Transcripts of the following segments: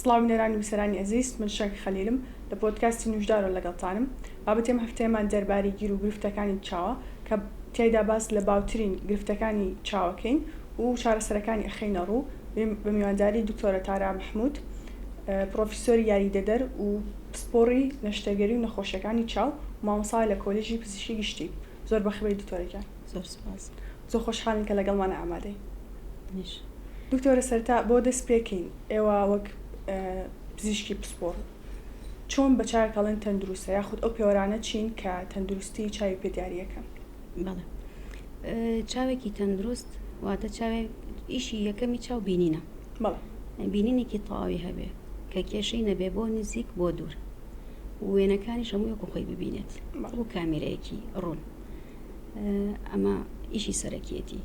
سڵاو بینەران و بیسەرانی ئەزیز، من شەنگ خەلیلم، لە پۆدکاستی نوژدارۆ لەگەڵتانم. بابەتی ئەم هەفتەیەمان دەربارەی گیر و گرفتەکانی چاوە کە تیایدا باس لە باوترین گرفتەکانی چاوەکەین و چارەسەرەکانی ئەخەینە ڕوو بە میوانداری دکتۆرە تارا مەحمود پڕۆفیسۆری یاریدەدەر و پسپۆڕی نەشتەرگەری و نەخۆشیەکانی چاو و مامۆستایە لە کۆلێژی پزیشکی گشتی. زۆر بەخێربێی دکتۆرە گیان. زۆر سوپاس. زۆر خۆشحاڵین کە لەگەڵمان ئامادەی. منیش. دکتۆرە سەرەتا بۆ دەست پێکەین ئێوە وەک پزیشکی پسپۆڕ چۆن بە چاوێک ئەڵێن تەندروستە یاخود ئەو پێوەرانە چین کە تەندروستی چاوی پێ دیاریەکەن؟ بەڵێ چاوێکی تەندروست واتە چاوێک ئیشی یەکەمی چاو بینینە بەڵێ بینینێکی تەواوی هەبێ کە کێشەی نەبێ بۆ نزیک بۆ دوور وێنەکانیش هەموو وەکو خۆی ببینێت وەکو کامیرەیەکی ڕوون ئەمە ئیشی سەرەکیەتی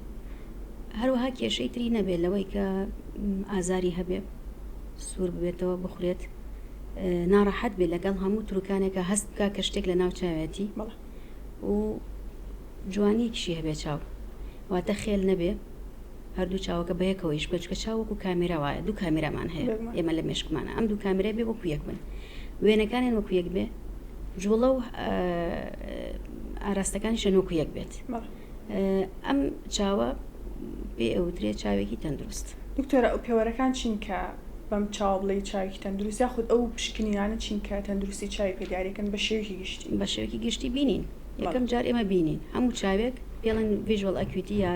هەروەها کێشەی تری نەبێت لەوەی کە ئازاری هەبێ سوور ببێتەوە بخورێت ناڕەحەت بێت لەگەڵ هەموو تروکانێکە هەست بکە کە شتێک لە ناو چاوێتی و جوانیەکیشی هەبێ چاو واتە خێل نەبێ هەردوو چاوەکە بەیەکەوە ئیش بکەن چونکە چاو وەکو کامێرا وایە دوو کامێرامان هەیە ئێمە لە مێشکمانە ئەم دوو کامێرا بێ وەکو یەک بن وێنەکانیان وەکو یەک بێ جوڵە و ئاراستەکانیشیان وەکو یەک بێت ئەم چاوە پێ ئەوترێ چاوێکی تەندروست. دکتۆرە ئەو پێوەرەکان چین کە بەم چاوە بڵێی چاوێکی تەندروست یاخود ئەو پشکنینانە چین کە تەندروستی چاوی پێ دیاریەکەن بە شێوەیەکی گشتی؟ بە شێوەیەکی گشتی بینین یەکەم جار ئێمە بینین هەموو چاوێک پێڵێن visual acuity یا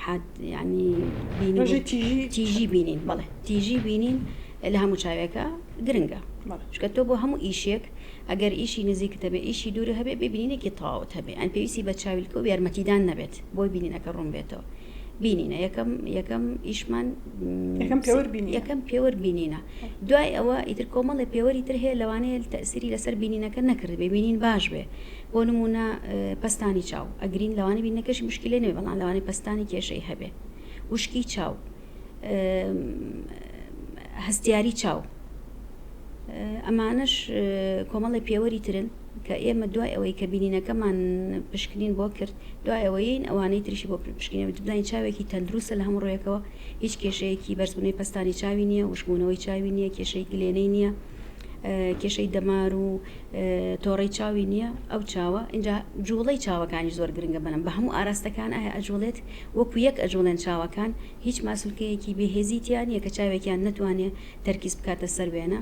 حاد یعنی بینین تیژی تیژی بینین بەڵێ تیژی بینین لە هەموو چاوێکە گرنگە چونکە تۆ بۆ هەموو ئیشێک ئەگەر ئیشی نزیکت هەبێ ئیشی دوور هەبێ بێ بینینێکی تەواوت هەبێ ئەن پێویستی بە چاویلکە و یارمەتیدان نەبێت بۆی بینینەکە ڕوون بێتەوە بینینە یەکەم یەکەم ئیشمان یەکەم پێوەر بینینە یەکەم پێوەر بینینە دوای ئەوە ئیتر کۆمەڵێ پێوەری تر هەیە لەوانەیە تەسیری لەسەر بینینەکە نەکردبێ بینین باش بێ بۆ نمونە پەستانی چاو ئەگرین لەوانە بینەکەشی مشکلێ نەبێ بەڵام لەوانەیە پەستانی کێشەی هەبێ وشکی چاو هەستیاری چاو ئەمانەش کۆمەڵی پێوەری ترن کە ئێمە دوای ئەوەی کە بینینەکەمان پشکنین بۆ کرد دوای ئەوەیین ئەوانەی تریشی بۆ پشکنین بزانین چاوێکی تەندروستە لە هەموو ڕوویەکەوە هیچ کێشەیەکی بەرزبوونەوەی پەستانی چاوی نییە وشکبوونەوەی چاوی نییە کێشەی گلێنەی نییە کێشەی دەمار و تۆڕەی چاوی نییە ئەو چاوە اینجا جوڵەی چاوەکانی زۆر گرنگە بەنم بە هەموو ئاراستەکان ئایا ئەجوڵێت وەکو یەک ئەجوڵێن چاوەکان هیچ ماسولکەیەکی بێهێزی تیا نییە کە چاوێکیان نەتوانێت تەرکیز بکاتە سەر وێنە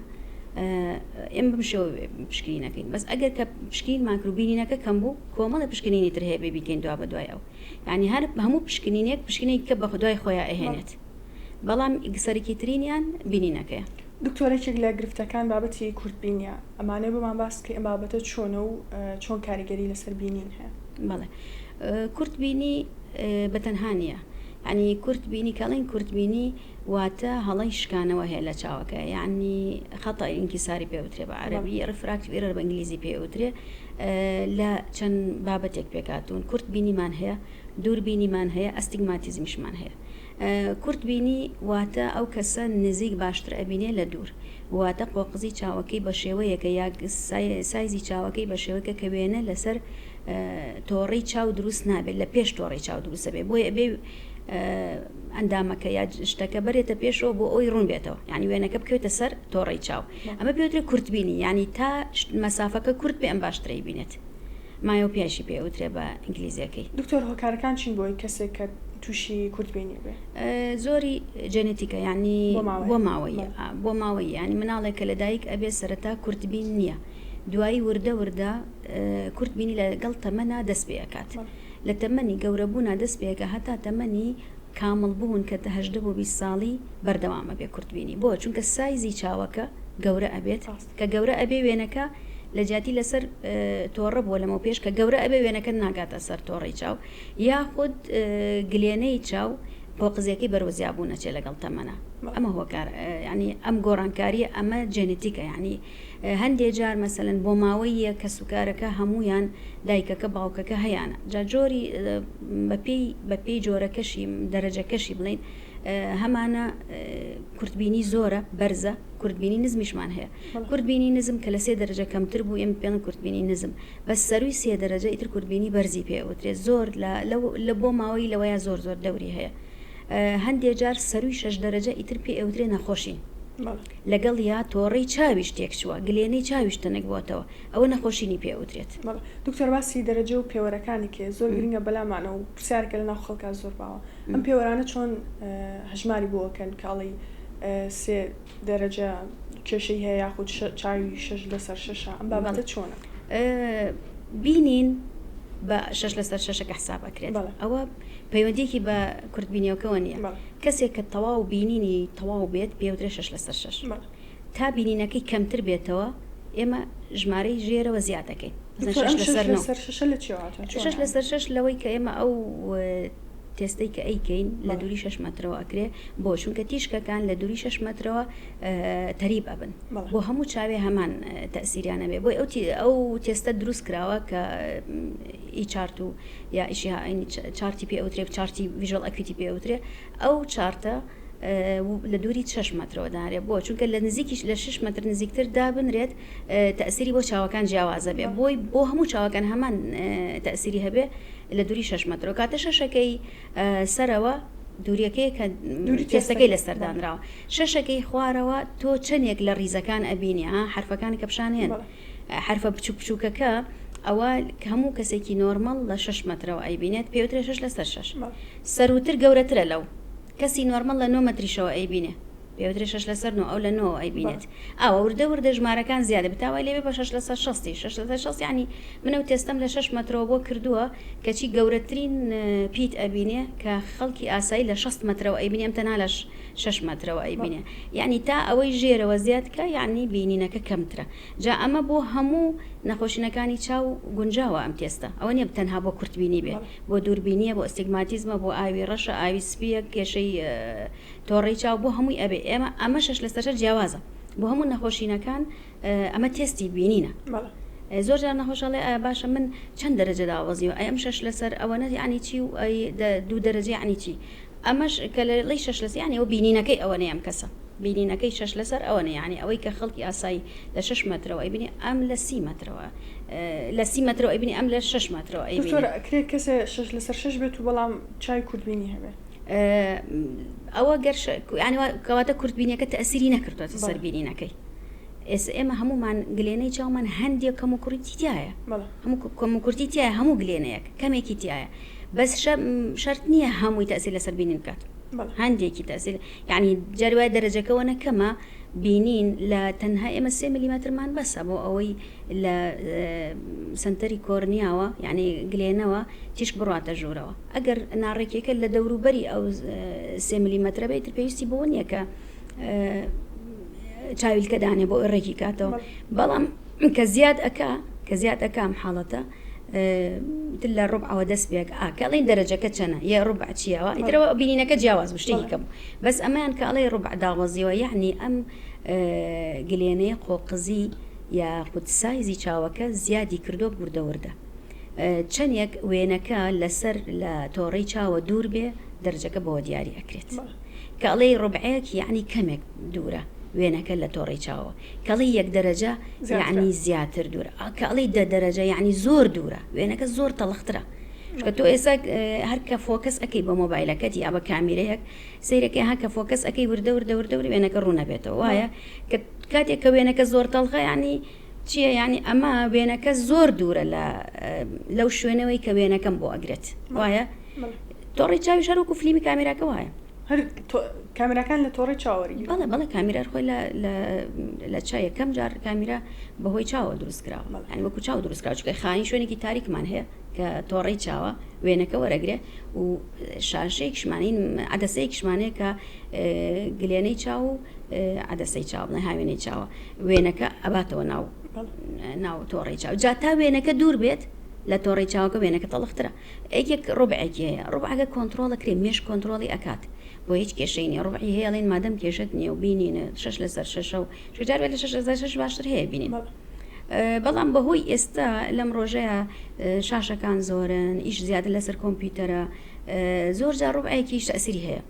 ئێمە بەم شێوە پشکنین ئەکەین بەس ئەگەر کە پشکنینمان کرد و بینینەکە کەم بوو کۆمەڵێ پشکنینی تر هەیە بێ بیکەین دوا بە دوای ئەو یعنی هەر هەموو پشکنینێک پشکنینێک کە بە دوای خۆیان ئەهێنێت بەڵام سەرەکیترینیان بینینەکەیە. دکتۆر یەکێک لە گرفتەکان بابەتی کورتبینیە ئەمانەوێ بۆمان باس بکەی ئەم بابەتە چۆنە و چۆن کاریگەری لەسەر بینین هەیە؟ بەڵێ کورتبینی بە تەنها نییە یعنی کورتبینی کەڵین کورتبینی واتە هەڵەی شکانەوە هەیە لە چاوەکە یعنی خطأ انکساری پێ وترێ بە عەرەبی refractive error بە ئینگلیزی پێ وترێ لە چەند بابەتێک پێکهاتوون کورت بینیمان هەیە دوور بینیمان هەیە ئەستیگماتیزمیشمان هەیە کورت بینی واتە ئەو کەسە نزیک باشتر ئەبینێ لە دوور واتە قۆقزی چاوەکەی بە شێوەیەکە یا سایزی چاوەکەی بە شێوەیەکە کە وێنە لەسەر تۆڕەی چاو دروست نابێت لە پێش تۆڕەی چاو دروستە بێ بۆیە ئەبێ ئەندامەکە یا شتەکە بەرێتە پێشەوە بۆ ئەوی ڕوون بێتەوە یعنی وێنەکە بکەوێتە سەر تۆڕەی چاو ئەمە پێوترێ کورتبینی یعنی تا مەسافەکە کورت بێ ئەم باشترەی بینێت myopia شی پێ ئەوترێ بە ئینگلیزیەکەی. دکتۆر هۆکارەکان چین بۆی کەسێک کە تووشی کورتبینی بێ؟ زۆری جێنێتیکە یعنی بۆ ماوەیە بۆ ماوەیە یعنی مناڵێک کە لەدایک ئەبێ سەرەتا کورتبین نییە دوایی وردە وردە کورتبینی لەگەڵ تەمەنا دەست پێ ئەکات لە تەمەنی گەورەبوونا دەست پێ ئەکا هەتا تەمەنی کامڵ بوون کە 18 بۆ 20 ساڵی بەردەوام ئەبێ کورتبینی بۆ چونکە سایزی چاوەکە گەورە ئەبێت کە گەورە ئەبێ وێنەکە لە جیاتی لەسەر تۆڕە بووە لەمەو پێش کە گەورە ئەبێ وێنەکە ناگاتە سەر تۆڕی چاو یاخود گلێنەی چاو قۆقزیەکەی بەرەو زیابوون ئەچێ لەگەڵ تەمەنە ئەمە هۆکار ینی ئەم گۆڕانکاریە ئەمە جێنێتیکە ینی هەندێ جار مەسەلەن بۆ ماوەییە کەسوکارەکە هەموویان دایکەکە باوکەکە هەیانە جا جۆری بەپێی بەپێی جۆرەکەشی دەرەجەکەشی بڵین هەمانە کورتبینی زۆرە بەرزە کورتبینی نزمیشمان هەیە کورتبینی نزم کە لە سێ دەرەجە کەمتر بوو ئێمە پێڵن کورتبینی نزم بەس سەروی سێ دەرەجە ئیتر کورتبینی بەرزی پێ وترێت زۆر لە لە بۆ ماوەی لەوەیە زۆر زۆر دەوری هەیە هەندێ جار سەروی شەش دەرەجە ئیتر پێ ئەوترێ نەخۆشین. لەگەڵیا تۆڕەی چاویش تێکچووە، گلێنەی چاویش تەنک بۆتەوە، ئەوە نەخۆشینی پێ ئەوترێت. بەڵێ دکتۆر باسی دەرەجە و پێوەرەکانی کێ زۆر گرنگە بەلامانەوە و پرسیارێکە لەناو خەڵکا زۆر باوە ئەم پێوەرانە چۆن هەژماری بۆ ئەکەن کە ئەڵێی سێ دەرەجە کێشەی هەیە یاخود چاوی شەش لەسەر شەشە ئەم بابەتە چۆنە؟ بینین بە شەش لەسەر شەشەکە حساب ئەکرێت ئەوە پەیوەندیەکی بە کورتبینیەکەوە نییە کەسێک کە تەواو بینینی تەواو بێت پێوترێ شەش لەسەر شەش تا بینینەکەی کەمتر بێتەوە ئێمە ژمارەی ژێرەوە زیاد دەکەین شەش لەسەر شەش لەوەی کە ئێمە ئەو تێستەی کە ئەیکەین لە دووری شەش مەترەوە ئەکرێ بۆ چونکە تیشکەکان لە دووری شەش مەترەوە تەریب ئەبن بۆ هەموو چاوێ هەمان تەسیریان ئەبێ بۆی ئەو ئەو تێستە دروست کراوە کە ئی chart و یا ئیشی chart ی پێ ئەوترێ chart ی visual acuity پێ ئەوترێ ئەو chart ە لە دووری شەش مەترەوە دانرێ بۆ چونکە لە نزیکیش لە شش مەتر نزیکتر دابنرێت تەسیری بۆ چاوەکان جیاوازە بێ بۆی بۆ هەموو چاوەکان هەمان تەسیری هەبێ لە دووری شەش مەترەوە کاتە شەشەکەی سەرەوە دووریەکەی کە تێستەکەی لەسەر دانراوە شەشەکەی خوارەوە تۆ چەندێک لە ڕیزەکان ئەبینی ها حرفەکان کە پیشان هێن حرفە بچوک بچووکەکە ئەوە هەموو کەسێکی نۆرمەڵ لە شەش مەترەوە ئەیبینێت پێوترێ شەش لەسەر شەش سەروتر گەورەترە لەو کەسی نۆرمەڵ لە نۆ مەتریشەوە ئەیبینێ پێوترێ شەش لەسەر نۆ ئەو لە نۆوە ئەیبینێت ئاوا وردە وردە ژمارەکان زیادە بێت تا وای لێبێ بە شەش لەسەر شەستی شەش لەسەر شەست یانی من ئەو تێستەم لە شەش مەترەوە بۆ کردووە کەچی گەورەترین پیت ئەبینێ کە خەڵکی ئاسایی لە شەست مەترەوە ئەیبینێ ئەم تەنها لە شەش مەترەوە ئەیبینێ یانی تا ئەوەی ژێرەوە زیاد کە یانی بینینەکە کەمترە جا ئەمە بۆ هەموو نەخۆشینەکانی چاو گونجاوە ئەم تێستە ئەوە نیە تەنها بۆ کورتبینی بێ بۆ دووربینیە بۆ ئەستیگماتیزمە بۆ ئاوی ڕەشە ئاوی سپیە کێشەی تۆڕەی چاو بۆ هەمووی ئەبێ ئێمە ئەمە شەش لەسەر شەش جیاوازە بۆ هەموو نەخۆشینەکان ئەمە تێستی بینینە زۆر جار نەخۆش ئەڵێ باشە من چەند دەرەجە داوەزیوە ئەی ئەم شەش لەسەر ئەوەنە یعنی چی و ئەی دوو دەرەجە یعنی چی ئەمەش کە لە ڵی شەش لەسەر یعنی ئەو بینینەکەی ئەوەنەی ئەم کەسە بینینەکەی شەش لەسەر ئەوەنە یعنی ئەوەی کە خەڵکی ئاسایی لە شەش مەترەوە ئەیبینی ئەم لە سی مەترەوە لە سی مەترەوە ئەیبینی ئەم لە شەش مەترەوە ئەیبینی. دکتۆر ئەکرێ کەسێ شەش لەسەر شەش بێت و بەڵام چاوی کورتبینی هەبێ؟ ئەوە گەر یانی کەواتە کورتبینیەکە تەئسیری نەکردوەتە سەر بینینەکەی ئێستا ئێمە هەمومان گلێنەی چاومان هەندێک کەم و کوڕی تایە هەموو کەم و کورتی تایە هەموو گلێنەیەک کەمێکی تایە بەس شەرت نییە هەمووی تەسیر لەسەر بینین بکات هەندێکی تەسیر یعنی جاروای دەرەجەکەەوە نەکەمە بینین لە تەنها ئێمە سێ ملیمەترمان بەسە بۆ ئەوەی لە سەنتەری کۆرنیاوە یعنی گلێنەوە تیشک بڕاتە ژوورەوە ئەگەر ناڕێکیەکە لە دەوروبەری ئەو سێ ملیمەترە بێت ئیتر پێویستی بەوە نییە کە چاویلکە دانێ بۆ ئەوەی ڕێکی کاتەوە بەڵام کە زیاد ئەکا کە زیاد ئەکا ئەم حاڵەتە تر لە ڕوبعەوە دەست پێک ئا کە ئەڵێن دەرەجەکە چەنە یە ڕوبع چییەوە ئیترەوە بینینەکە جیاواز بوو شتێکی کەم بەس ئەمەیان کە ئەڵێ ڕوبع داوەزیوە یعنی ئەم گلێنەی قۆقزی یاخود سایزی چاوەکە زیادی کردووە وردە وردە چەنێک وێنەکە لەسەر لە تۆڕەی چاوە دوور بێ دەرجەکە بەوە دیاری ئەکرێت کە ئەڵێی ڕوبعێک یەعنی کەمێک دوورە وێنەکە لە تۆڕەی چاوە کە ئەڵێی یەک دەرەجە یەعنی زیاتر دوورە کە ئەڵێی دە دەرەجە یەعنی زۆر دوورە وێنەکە زۆر تەڵخترە چونکە تۆ ئێستا هەر کە focus ئەکەی بە مۆبایلەکەت یا بە کامیرەیەک سەیرەکەی ها کە focus ئەکەی وردە وردە وردە وێنەکە ڕوونەبێتەوە وایە کە کاتێک کە وێنەکە زۆر تەڵخە یعنی چیە یانی ئەمە وێنەکە زۆر دوورە لە لەو شوێنەوەی کە وێنەکەم بۆ ئەگرێت وایە تۆڕی چاوی شەر وەکو فلیمی کامێراکە وایە هەر کامێراکان لە تۆڕی چاوەری بەڵێ بەڵێ کامیرا خۆی لە لە چا یەکەم جار کامیرا بەهۆی چاوە دروست کراوە یانی وەکو چاو دروست کراوە چونکە خانی شوێنێکی تاریکمان هەیە کە تۆڕی چاوە وێنەکە وەرەگرێ و شاشەیەکشمانین عدەسەیەکشمانەیە کە گلێنەی چاو و عدەسەی چاو بڵێ هاوێنەی چاوە وێنەکە ئەباتەوە ناو ناو تۆڕی چاو جا تا وێنەکە دوور بێت لە تۆڕی چاوەکە وێنەکە تەڵخترە یەکێک ڕبعێکی هەیە ڕبعەکە کۆنتترۆڵە کرێ مێش کۆنتترۆڵی ئەکات بۆ هیچ کێشەی نیە ڕبعی هەیەڵێن مادەم کێشت نییە و بینین شش لەسەر شەشە و شجار لە شش لەسەر شش باشتر هەیە بینین بەڵام بەهۆی ئێستا لەم ڕۆژەیە شاشەکان زۆرن ئیش زیاتر لەسەر کۆمپیوتەرە زۆر جار ڕبعێکیش تەسیری هەیە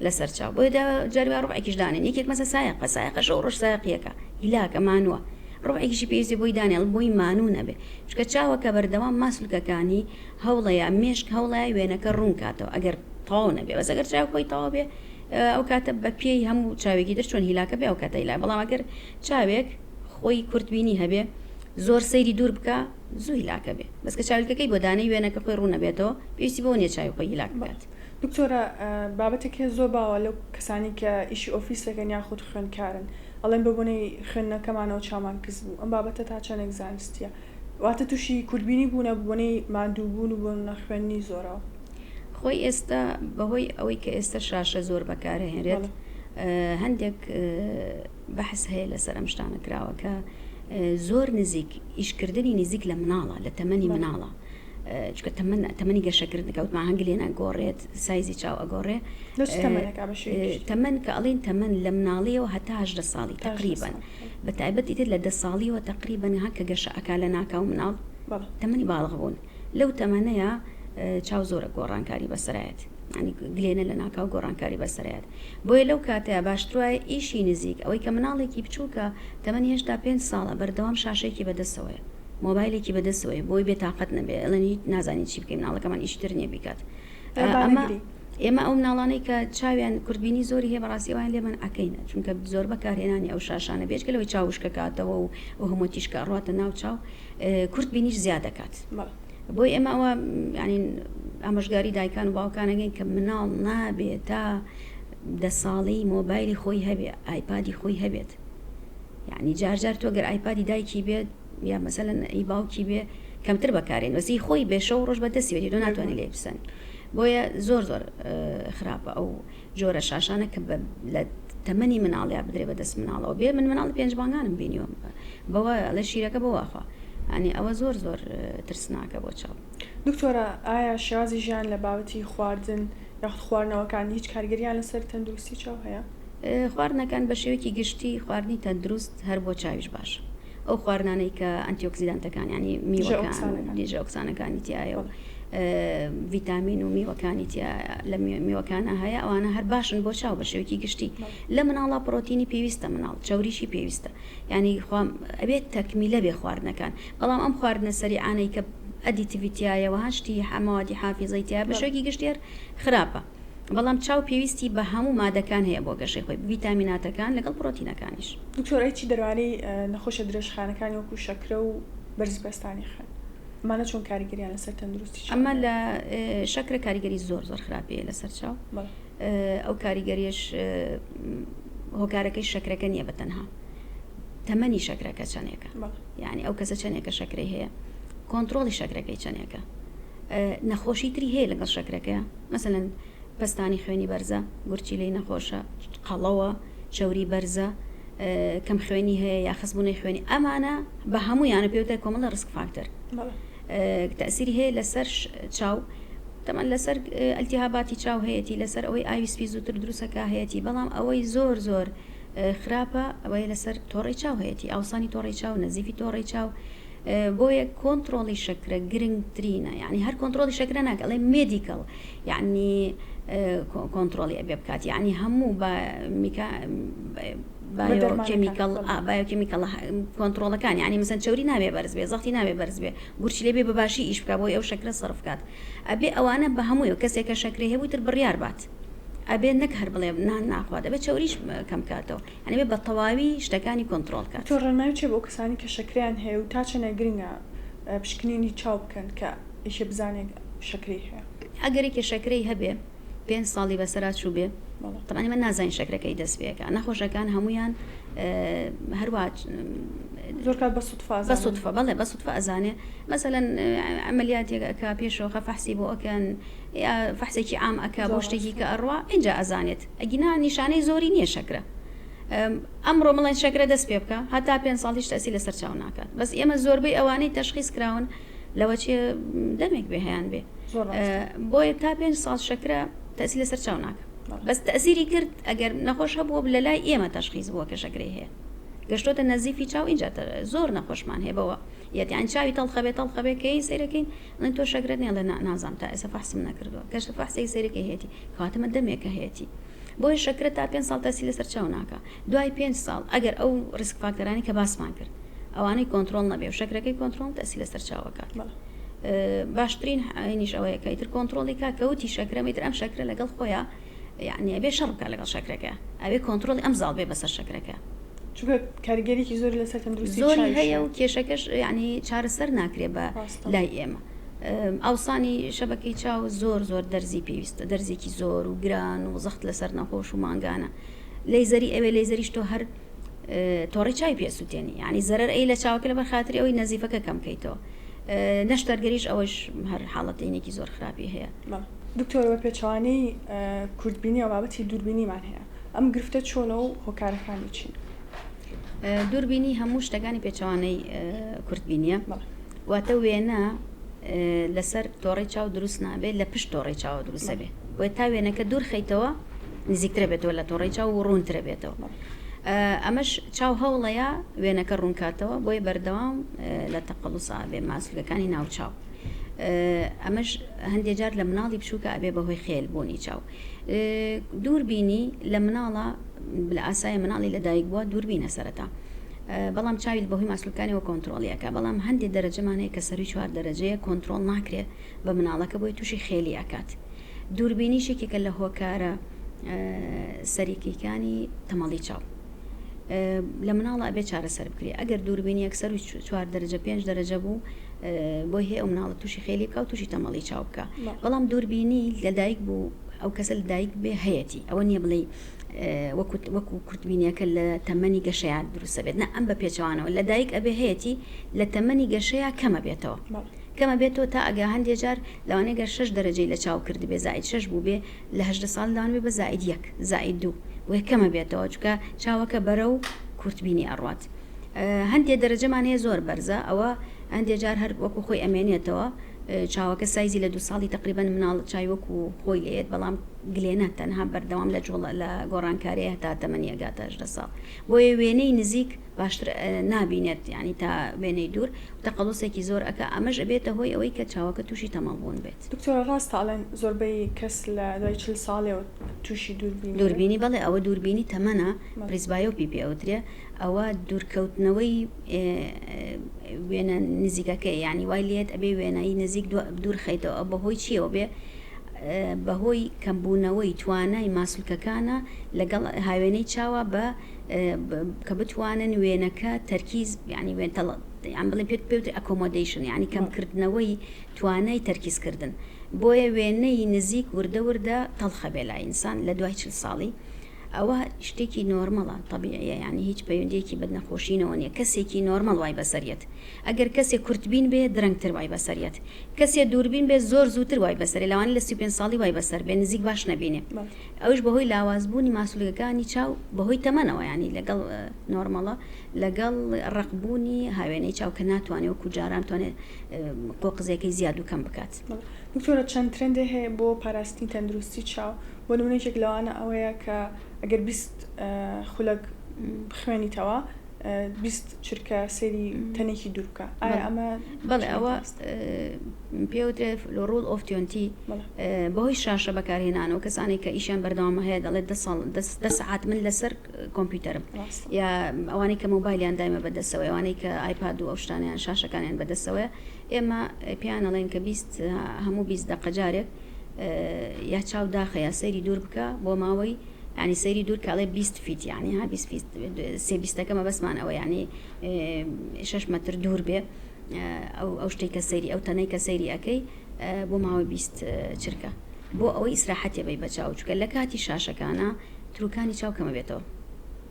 لەسەر چاو بۆیە جاری وا ڕوبعێکیش دانێن یەکێک مەسە سایەقە سایەقە شەو ڕۆژ سایەقیەکە هیلاکە مانووە ڕوبعێکیشی پێویستی بۆی دانێڵ بۆی مانوو نەبێ چونکە چاوەکە بەردەوام ماسولکەکانی هەوڵەیە مێشک هەوڵەیە وێنەکە ڕوون کاتەوە ئەگەر تەواو نەبێ بەس ئەگەر چاو خۆی تەواو بێ. ئەو کاتە بە پێی هەموو چاوێکی تر چۆن هیلاکە بێ ئەو کاتە هیلاک بەڵام ئەگەر چاوێک خۆی کورتبینی هەبێ زۆر سەیری دوور بکە زوو هیلاکە بێ بەس کە چاویلکەکەی بۆ دانەی وێنەکە خۆی ڕوون نەبێتەوە پێویستی بەوە نییە چاوی خۆی هیلاک بکات. دکتۆرە بابەتێک هەیە زۆر باوە لەو کەسانی کە ئیشی ئۆفیس دەکەن یاخود خوێندکارن ئەڵێن بە بۆنەی خوێندنەکەمانەوە چاومان کز بوو ئەم بابەتە تا چەندێک زانستیە واتە تووشی کورتبینی بوونە بۆنەی ماندووبوون و بۆنە خوێندنی زۆرەوە؟ خۆی ئێستا بەهۆی ئەوەی کە ئێستا شاشە زۆر بەکارهێنرێت هەندێک بەحس هەیە لەسەر ئەم شتانە کراوە کە زۆر نزیک ئیشکردنی نزیک لە مناڵە لە تەمەنی مناڵە چکە تەمەن تەمەنی گەشەکردن کەوتمان هەنگ لێ ناگۆڕێت سایزی چاو ئەگۆڕێ تەمەن کە ئەڵین تەمەن لە مناڵیەوە هەتا هەژدە ساڵی تقریبان بە تایبەتی تر لە دە ساڵیەوە تقریبان ها کە گەشە ئەکا لە ناکاو مناڵ تەمەنی باڵغ بوون لەو تەمەنەیە چاو زۆرە گۆڕانکاری بەسەرایەت ینی گلێنە لە ناکاو گۆڕانکاری بەسەرایەت بۆیە لەو کاتەیە باشتروایە ئیشی نزیک ئەوەی کە مناڵێکی بچووکە تەمەنی هێشتا پێنج ساڵە بەردەوام شاشەیەکی بەدەستەوەیە مۆبایلێکی بەدەستەوەیە بۆی بێتاقەت نەبێ ئەڵێن هیچ نازانین چی بکەین مناڵەکەمان ئیشی تر نییە بیکات ئەمە ئێمە ئەو مناڵانەی کە چاویان کورتبینی زۆری هەیە بەڕاستی ئەوان لێمان ئەکەینە چونکە زۆر بەکارهێنانی ئەو شاشانە بێجگە لەوەی چاو وشکەکاتەوە و ئەو هەموو تیشکە ئەڕواتە ناو چاو کورت بینیش زیاد دەکات بۆی ئێمە ئەوە ینی ئامۆژگاری دایکان و باوکانەگەین کە مناڵ نابێت تا دە ساڵی مۆبایلی خۆی هەبێ ئایپادی خۆی هەبێت یعنی جار جار تۆ گەر ئایپادی دایکی بێت یا مەسەلەن ئی باوکی بێ کەمتر بەکارێن وەسی خۆی بێ شەو ڕۆژ بە دەستی بێت تۆ ناتوانانی لێ بسەن بۆیە زۆر زۆر خراپە ئەو جۆرە شاشانە کە لە تەمەنی مناڵیا بدرێ بە دەست مناڵەوە بێ من مناڵی پێنج مانگانم بینیوە بەوە لە شیرەکە بەوە ئەخوا ینی ئەوە زۆر زۆر ترسناکە بۆ چاو. دکتۆرە ئایا شێوازی ژیان لە بابەتی خواردن یاخود خواردنەوەکان هیچ کاریگەریان لەسەر تەندروستی چاو هەیە؟ خواردنەکان بە شێوەیەکی گشتی خواردنی تەندروست هەر بۆ چاویش باشە ئەو خواردنانەی کە ئەنتیۆکسیدانتەکان ینی میوەکان دژە ئۆکسانەکانی تایە و ڤیتامین و میوەکانی تیا لە میوەکانە هەیە ئەوانە هەر باشن بۆ چاو بە شێوەیەکی گشتی لە مناڵا پرۆتینی پێویستە مناڵ چوریشی پێویستە ینی خوا ئەبێت تەکمیلە بێ خواردنەکان بەڵام ئەم خواردنە سەریعانەی کە additive ی تایەوە هەشتی حەمەوادی حافیزەی تیا بە شێوەیەکی گشتی هەر خراپە بەڵام چاو پێویستی بە هەموو مادەکان هەیە بۆ گەشەی خۆی ڤیتامیناتەکان لەگەڵ پرۆتینەکانیش. دکتۆر ئەی چی دەربارەی نەخۆشیە درێژخایەنەکانی وەکو شەکرە و بەرزی پەستانی خوێن ئەمانە چۆن کاریگەریان لەسەر تەندروستی چاو ئەمە لە شەکرە کاریگەری زۆر زۆر خراپی هەیە لەسەر چاو ئەو کاریگەریش هۆکارەکەی شەکرەکە نییە بە تەنها تەمەنی شەکرەکە چەندێکە یعنی ئەو کەسە چەندێکە شەکرەی هەیە کۆنتترۆلی شەکرەکەی چەندێکە نەخۆشی تری هەیە لەگەڵ شەکرەکەیا مەسەلەن پەستانی خوێنی بەرزە گورچیلەی نەخۆشە قەڵەوە چەوری بەرزە کەم خوێنی هەیە یا خەسبوونەی خوێنی ئەمانە بە هەموویانە پێوتە کۆمەڵە risk factor تەسیری هەیە لەسەر چاو تەمان لەسەر ئەلتیهاباتی چاو هەیەی لەسەر ئەوەی ئاوی سپی زووتر دروستەکە هەیەی بەڵام ئەوەی زۆر زۆر خراپە ئەوەیە لەسەر تۆڕی چاو هەیەی ئاوسانی تۆڕی چاو نەزیفی تۆڕی چاو بۆیە کۆنتڕۆڵی شەکرە گرنگترینە یعنی هەر کۆنتڕۆڵی شەکرە ناکە ئەڵێ medical یعنی کۆنتڕۆڵی ئەبێ بکات یعنی هەموو بە میکا biochemical biochemical کۆنتڕۆڵەکان یعنی مەسەن چەوری نابێ بەرز بێ زەختی نابێ بەرز بێ گورچیلە بێ بە باشی ئیش بکا بۆی ئەو شەکرە سەرف کات ئەبێ ئەوانە بە هەمووی کەسێک کە شەکرەی هەبوو تر بڕیار بات ئەبێ نەک هەر بڵێ نان ناخوات ئەبێ چەوریش کەم کاتەوە یانی بێ بە تەواوی شتەکانی کۆنتڕۆڵ کات. دکتۆر ڕێنمایی چیە بۆ کەسانی کە شەکرەیان هەیە و تا چەنێک گرنگە پشکنینی چاو بکەن کە یەکێ بزانێت شەکرەی هەیە؟ ئەگەر یەکێ شەکرەی هەبێ پێنج ساڵی بەسەرا چووبێ تەبعەن ئێمە نازانین شەکرەکەی دەست پێ ئەکا نەخۆشەکان هەموویان هەروا زۆر کات بە سوتفە بە سوتفە بەڵێ بە سوتفە ئەزانێ مەسەلەن عەمەلیاتێک ئەکا پێشەوە فەحسی بۆ ئەکەن یا فەحسێکی عام ئەکا بۆ شتێکی کە ئەڕوا ئینجا ئەزانێت ئەگینا نیشانەی زۆری نییە شەکرە ئەمڕۆ مڵێن شەکرە دەست پێ بکە هەتا پێ ساڵ هیچ تەسی لەسەر چاو ناکات بەس ئێمە زۆربەی ئەوانەی تەشخیص کراون لەوە چێ دەمێک بێ هەیان بێ بۆیە تا پێ ساڵ شەکرە تەسی لەسەر چاو ناکە بەس تەسیری کرد ئەگەر نەخۆش هەبووە لە لای ئێمە تەشخیص بووە کە شەکرەی هەیە گەشتۆتە نەزیفی چاو اینجا زۆر نەخۆشمان هەیە بەوە یەتیان چاوی تەڵخەبێ تەڵخەبێ کەی سەیرەکەین ئەڵێن تۆ شەکرەت نیە ئەڵێ نا نازانم تا ئێستا فەحسم نەکردووە کەش فەحسێک سەیرەکەی هەیەتی کەواتە مە دەمێکە هەیەتی بۆیە شەکرە تا پێنج ساڵ تەسی لەسەر چاو ناکا دوای پێنج ساڵ ئەگەر ئەو risk factor انی کە باسمان کرد ئەوانەی کۆنترۆڵ نەبێ و شەکرەکەی کۆنترۆڵ تەسی لەسەر چاوەکات باشترین عینیش ئەوەیە کە ئیتر کۆنترۆڵی کا کەوتی شەکرە میتر ئەم شەکرە لەگەڵ خۆیان. یعنی ئەبێ شەڕ بکات لەگەڵ شەکرەکە ئەبێ کۆنترۆڵی ئەم زاڵ بێ بەسەر شەکرەکە. چونکە کاریگەریی زۆری لەسەر تەندروستی زۆری هەیە و کێشەکەش یعنی چارەسەر ناکرێ بە لای ئێمە. ئاوسانی شەبەکەی چاو زۆر زۆر دەرزی پێویستە دەرزێکی زۆر و گران و زەخت لەسەر نەخۆش و مانگانە لەیزەری ئەوێ لەیزەریش تۆ هەر تۆڕی چاوی پێ سووتێنی یعنی زەرەر ئەی لە چاوەکە لەبەر خاتری ئەوەی نەزیفەکە کەم کەیتەوە نەشتەرگەریش ئەوەش هەر حاڵەتێنێکی زۆر خراپی هەیە. دکتۆر بە پێچەوانەی کورتبینیەوە بابەتی دووربینیمان هەیە ئەم گرفتە چۆنە و هۆکارەکانی چین؟ دووربینی هەموو شتەکانی پێچەوانەی کورتبینیە واتە وێنە لەسەر تۆڕی چاو دروست نابێت لە پشت تۆڕی چاوە دروستە بێ بۆیە تا وێنەکە دوور خەیتەوە نزیکترە بێتەوە لە تۆڕی چاو و ڕوونترە بێتەوە ئەمەش چاو هەوڵەیە وێنەکە ڕوونکاتەوە بۆیە بەردەوام لە تەقەڵوسا بێ ماسولکەکانی ناو چاو ئەمەش هەندێک جار لە مناڵی بچووکە ئەبێ بەهۆی خێل بوونی چاو دووربینی لە مناڵە لە ئاسایە مناڵی لەدایک بووە دووربینە سەرەتا بەڵام چاوی بەهۆی ماسولکانەوە کۆنترۆڵی ئەکا بەڵام هەندێک دەرەجەمان هەیە کە سەروی چوار دەرەجەیە کۆنترۆڵ ناکرێ بە مناڵەکە بۆی تووشی خێلی ئەکات دووربینیش یەکێکە لە هۆکارە سەرەکیەکانی تەمەڵی چاو لە مناڵە ئەبێ چارەسەر بکرێ ئەگەر دووربینیەک سەروی چوار دەرەجە پێنج دەرەجە بوو بۆی هەیە ئەو مناڵە تووشی خێلی بکە و تووشی تەمەڵی چاو بکە بەڵام دووربینی لەدایک بوو ئەو کەسە لەدایک بێ هەیەتی ئەوە نییە بڵێ وەکو وەکو کورتبینیەکە لە تەمەنی گەشەیا دروستە بێت نا ئەم بە پێچەوانەوە لە دایک ئەبێ هەیەتی لە تەمەنی گەشەیا کەمە بێتەوە کەمە بێتەوە تا ئەگا هەندێ جار لەوانەیە گەر شەش دەرەجەی لە چاو کردبێ زائید شەش بووبێ لە 18 ساڵ لەوانە بێ بە زائید یەک زائید دوو بۆیە کەمە بێتەوە چونکە چاوەکە بەرەو کورتبینی ئەڕوات هەندێ دەرەجەمان هەیە زۆر بەرزە ئەوە هەندێ جار هەر وەکو خۆی ئەمێنێتەوە چاوەکە سایزی لە دوو ساڵی تقریبا مناڵ چای وەکو خۆی لێت بەڵام گلێنە تەنها بەردەوام لە جوڵە لە گۆڕانکاریە هەتا تەمەنی ئەگاتە 18 ساڵ بۆیە وێنەی نزیک باشتر نابینێت یانی تا وێنەی دوور تەقەڵوسێکی زۆر ئەکا ئەمەش ئەبێتە هۆی ئەوەی کە چاوەکە تووشی تەمەڵ بوون بێت. دکتۆرە ڕاستە ئەڵێن زۆربەی کەس لە دوای 40 ساڵیەوە تووشی دووربینی دەبێت؟ دووربینی بەڵێ ئەوە دووربینی تەمەنە presbyopia پێ ئەوترێ ئەوە دوورکەوتنەوەی وێنە نزیکەکەی یانی وای لێت ئەبێ وێنەی نزیک دوور خەیتەوە بەهۆی چیەوە بێ بەهۆی کەمبوونەوەی توانای ماسولکەکانە لەگەڵ هاوێنەی چاوە بە کە بتوانن وێنەکە تەرکیز یعنی وێن یان بڵێن پێت پێوترێ accommodation یعنی کەمکردنەوەی توانای تەرکیزکردن بۆیە وێنەی نزیک وردە وردە تەڵخە بێ لای ئینسان لە دوای چل ساڵی ئەوە شتێکی نۆرمەڵە تەبیعیە یعنی هیچ پەیوەندیەکی بە نەخۆشینەوە نیە کەسێکی نۆرمەڵ وای بەسەریەت ئەگەر کەسێک کورتبین بێ درەنگتر وای بەسەریەت کەسێ دووربین بێ زۆر زووتر وای بەسەرێ لەوانەیە لە 35 ساڵی وای بەسەر بێ نزیک باش نەبینێ ئەوش بەهۆی لاوازبوونی ماسولکەکانی چاو بەهۆی تەمەنەوە ینی لەگەڵ نۆرمەڵە لەگەڵ ڕەقبوونی هاوێنەی چاو کە ناتوانێت وەکو جاران توانێت قۆقزێکەی زیاد و کەم بکات. دکتۆرە چەند ترێندێ هەیە بۆ پاراستنی تەندروستی چاو بۆ نمونە یەکێک لەوانە ئەوەیە کە ئەگەر 20 خولەک بخوێنیتەوە 20 چرکە سەیری تەنێکی دوور بکە ئایا ئەمە بەڵێ ئەوە پێوترێ rule of twenty بەهۆی شاشە بەکارهێنانەوە کەسانێک کە ئیشیان بەردەوامە هەیە دەڵێت دە ساڵ دە سەعات من لەسەر کۆمپیوتەرم یا ئەوانەی کە مۆبایلیان دایمە بەدەستەوە ئەوانەی کە ئایپاد و ئەو شتانیان شاشەکانیان بەدەستەوەیە ئێمە پێیان ئەڵێن کە 20 هەموو 20 دقە جارێک یا چاو داخە یا سەیری دوور بکە بۆ ماوەی ینی سەیری دوور کاڵێ 20 feet ینی ها 20 feet سێ بیستەکە مەبەستمان ئەوە ینی 6 مەتر دوور بێ ئەو ئەو شتێک کە سەیری ئەو تەنەی کە سەیری ئەەکەی بۆ ماوەی 20 چرکە بۆ ئەوەی ئیسراحەتێ بی بە چاو چکە لە کاتی شاشەکانە تروکانی چاو کەمە بێتەوە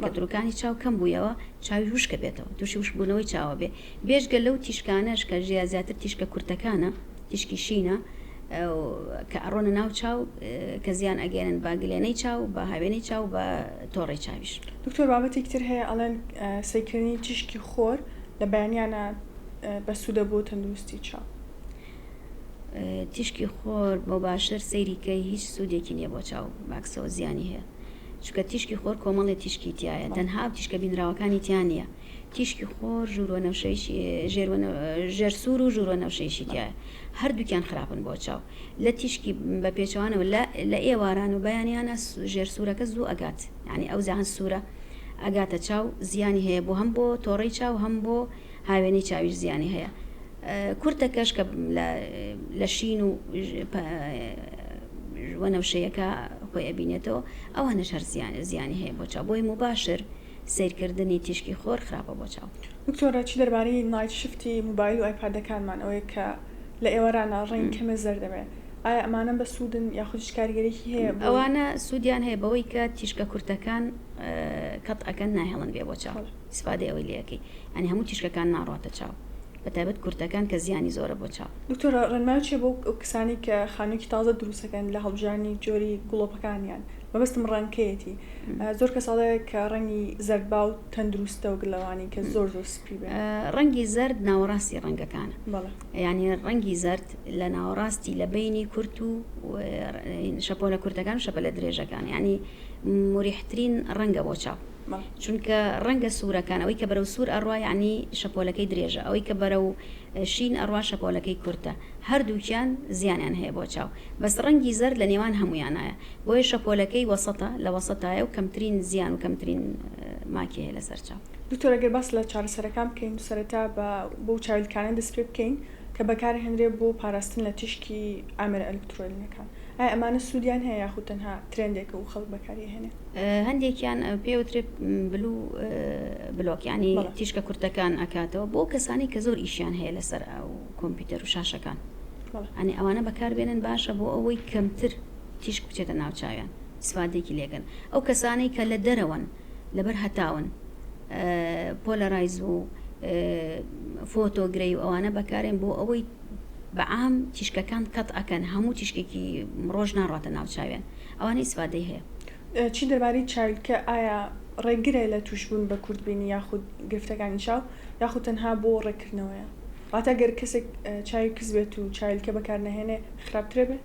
کە تروکانی چاو کەم بوویەوە چاوی وشکە بێتەوە تووشی وشکبوونەوەی چاوە بێ بێژگە لەو تیشکانەش کە ژیا زیاتر تیشکە کورتەکانە تیشکی شینە کە ئەڕۆنە ناو چاو کە زیان ئەگەێنن بە گلێنەی چاو بە هاوێنەی چاو بە تۆڕی چاویش. دکتۆر بابەتێکی تر هەیە ئەڵێن سەیرکردنی تیشکی خۆر لە بەیانیانا بەسوودە بۆ تەندروستی چاو. تیشکی خۆر مباشر سەیری کەی هیچ سوودێکی نییە بۆ چاو باکسەوە زیانی هەیە چونکە تیشکی خۆر کۆمەڵێ تیشکی تایە تەنها ئەو تیشکە بینراوەکانی تیا نییە تیشکی خۆر ژووروەنەوشەیشی ژێر سوور و ژووروەنەوشەیشی تایە هەردووکیان خراپن بۆ چاو لە تیشکی بە پێچەوانەوە لە ئێواران و بەیانیانە ژێر سوورەکە زوو ئەگات یعنی ئەو زیان سوورە ئەگاتە چاو زیانی هەیە بۆ هەم بۆ تۆڕەی چاو هەم بۆ هاوێنەی چاویش زیانی هەیە کورتەکەش کە لە شین و وەنەوشەیەکە. خۆی ئەبینێتەوە ئەوانەش هەر زیانی هەیە بۆ چاو بۆیە موباشر سەیرکردنی تیشکی خۆر خراپە بۆ چاو. دکتۆرە چی دەربارەی night shift ی موبایل و ئایپادەکانمان ئەوەیە کە لە ئێوارانە ڕەنگ کەمێ زەرد دەبێ ئایا ئەمانە بەسوودن یاخود هیچ کاریگەریەکی هەیە بۆی؟ ئەوانە سوودیان هەیە بەوەی کە تیشکە کورتەکان کەت ئەکەن ناهێڵن بێ بۆ چاو ئیسفادەی ئەوەی لێ ئەکەی یانی هەموو تیشکەکان ناڕواتە چاو بەتایبەت کورتەکان کە زیانی زۆرە بۆ چاو. دکتۆرە ڕێنمایی چیە بۆ ئەو کەسانەی کە خانوویەکی تازە دروست ئەکەن لە هەڵبژاردنی جۆری گڵۆپەکانیان مەبەستم ڕەنگکەیەتی زۆر کەس ئەڵێ کە ڕەنگی زەرد باو تەندروستە وەک لەوانەی کە زۆر زۆر سپی بێ. ڕەنگی زەرد ناوەڕاستی ڕەنگەکانە یانی ڕەنگی زەرد لە ناوەڕاستی لە بەینی کورت و شەپۆلە کورتەکان و شەپەلە درێژەکان یانی موریحترین ڕەنگە بۆ چاو چونکە ڕەنگە سوورەکان ئەوەی کە بەرەو سوور ئەڕوا یانی شەپۆلەکەی درێژە ئەوەی کە بەرەو شین ئەڕوا شەپۆلەکەی کورتە هەردووکیان زیانیان هەیە بۆ چاو بەس ڕەنگی زەرد لە نێوان هەموویانایە بۆیە شەپۆلەکەی وەسەتە لە وەسەتایە و کەمترین زیان و کەمترین ماکی هەیە لەسەر چاو. دکتۆر ئەگەر باس لە چارەسەرەکان بکەین سەرەتا بە بەو چاویلکانە دەست پێ بکەین کە بەکارئەهێنرێ بۆ پاراستن لە تیشکی ئامێرە ئەلکترۆنیەکان ئایا ئەمانە سوودیان هەیە یاخود تەنها ترێندێکە و خەڵک بەکاری ئەهێنێ؟ هەندێکیان پێ وترێ blue block یانی تیشکە کورتەکان ئەکاتەوە بۆ کەسانی کە زۆر ئیشیان هەیە لەسەر ئەو کۆمپیوتەر و شاشەکان ئەنی ئەوانە بەکاربێنن باشە بۆ ئەوەی کەمتر تیشک بچێتە ناو چاویان ئیسفادەیەکی لێکەن ئەو کەسانەی کە لە دەرەوەن لەبەر هەتاون polarized و photo gray و ئەوانە بەکارێن بۆ ئەوەی بەعام تیشکەکان کەت ئەکەن هەموو تیشکێکی ڕۆژ ناڕاتە ناو چاویان ئەوانە ئیسفادەی هەیە. چی دەربارەی چاویلکە ئایا ڕێگرە لە توشبوون بە کورتبینی یاخود گرفتەکانی چاو یاخود تەنها بۆ ڕێککردنەوەیە؟ واتە گەر کەسێک چاوی کز بێت و چاویلکە بەکارنەهێنێ خراپترە بێ؟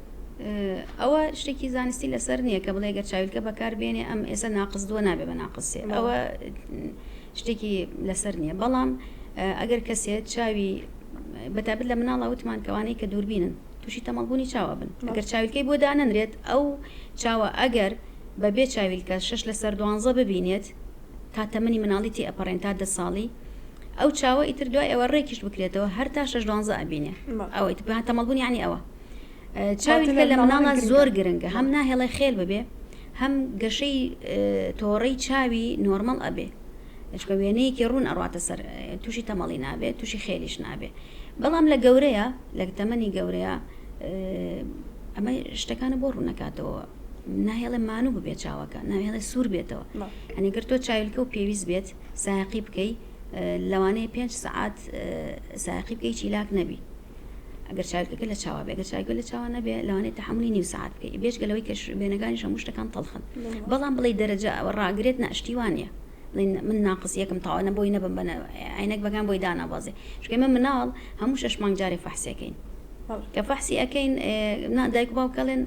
ئەوە شتێکی زانستی لەسەر نییە کە بڵێ گەر چاویلکە بەکار بێنێ ئەم ئێستا ناقس دووە نابێ بە ناقس سێ ئەوە شتێکی لەسەر نییە بەڵام ئەگەر کەسێ چاوی بەتابەت لە مناڵا وتمان کەوانەی کە دووربینن تووشی تەمەڵبوونی چاوە بن ئەگەر چاویلکەی بۆ دانەنرێت ئەو چاوە ئەگەر بە بێ چاویلکە شەش لەسەر دوانزە ببینێت تا تەمەنی مناڵی تێ ئەپەڕێن تا دە ساڵی ئەو چاوە ئیتر دوای ئەوە ڕێکیش بکرێتەوە هەر تا شەش دوانزە ئەبینێ ئەوەی تەمەڵبوون یعنی ئەوە چاویلکە لە مناڵا زۆر گرنگە هەم ناهێڵێ خێل ببێ هەم گەشەی تۆڕەی چاوی نۆرمەڵ ئەبێ چونکە وێنەیەکی ڕوون ئەڕواتە سەر تووشی تەمەڵی نابێت تووشی خێلیش نابێ بەڵام لە گەورەیە لە تەمەنی گەورەیە ئەمە شتەکانە بۆ ڕوونەکاتەوە ناهێڵێ مانوو ببێت چاوەکە ناهێڵێ سوور بێتەوە ئەنی گەر تۆ چاویلکە و پێویست بێت سایەقی بکەی لەوانەیە پێنج سەعات سایەقی بکەی چیلاک نەبی ئەگەر چاویلکەکە لە چاوا بێ گەر چاویلکە لە چاوا نەبێ لەوانەیە تەحەمولی نیو سەعات بکەی بێجگە لەوەی کە وێنەکانیش هەموو شتەکان تەڵخن بەڵام بڵێی دەرەجە ئەوە ڕاگرێت نا شتی وا نییە بڵێن من ناقس یەکم تەواو نە بۆی نەبم بە عینەک بەکان بۆی دانابەزێ چونکە ئێمە مناڵ هەموو شەش مانگ جارێ فەحسێکەین کە فەحسی ئەکەین نا دایک و باوک ئەڵێن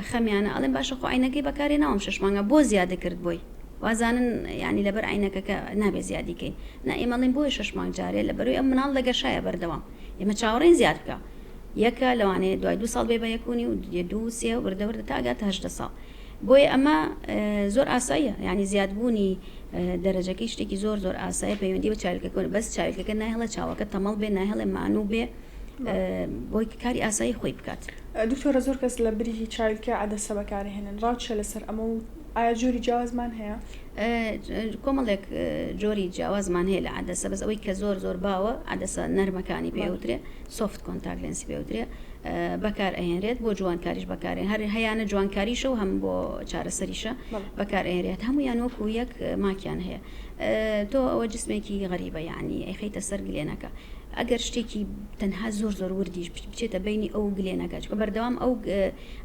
خەمیانە ئەڵێن باشە خۆ عینەکەی بەکارێ ناوم شەش مانگە بۆ زیادە کرد بۆی وازانن یعنی لەبەر عینەکەکە نابێ زیادی کەین نا ئێمە ئەڵێن بۆیە شەش مانگ جارێ لەبەرەوەی ئەم مناڵ لە گەشایە بەردەوام ئێمە چاوەڕێین زیاد بکا یەکە لەوانەیە دوای دوو ساڵ بێ بە یەک و نیو دوو سێ وردە وردە تا ئەگاتە 18 ساڵ بۆیە ئەمە زۆر ئاساییە یعنی زیادبوونی دەرەجەکەی شتێکی زۆر زۆر ئاسایە پەیوەندی بە چاویلکەکە بەس چاویلکەکە ناهێڵێ چاوەکە تەمەڵ بێ ناهێڵێ مانوو بێ بۆی کاری ئاسایی خۆی بکات. دکتۆرە زۆر کەس لە بری چاویلکە عەدەسە بەکارهێنن ڕاو چیە لەسەر ئەمە و ئایا جۆری جیاوازمان هەیە؟ کۆمەڵێک جۆری جیاوازمان هەیە لە عەدەسە بەس ئەوەی کە زۆر زۆر باوە عەدەسە نەرمەکانی پێوترێ soft contact lens ی پێوترێ بەکار ئەهێنرێت بۆ جوانکاریش بەکارێن هەر هەیانە جوانکاریشە و هەم بۆ چارەسەریشە بەکار ئەهێنرێت هەمویان وەکو یەک ماکیان هەیە تۆ ئەوە جسمێکی غەریبە یعنی ئەیخەیتە سەر گلێنەکە ئەگەر شتێکی تەنها زۆر زۆر وردیش بچێتە بینی ئەو گلێنەکە چکە بەردەوام ئەو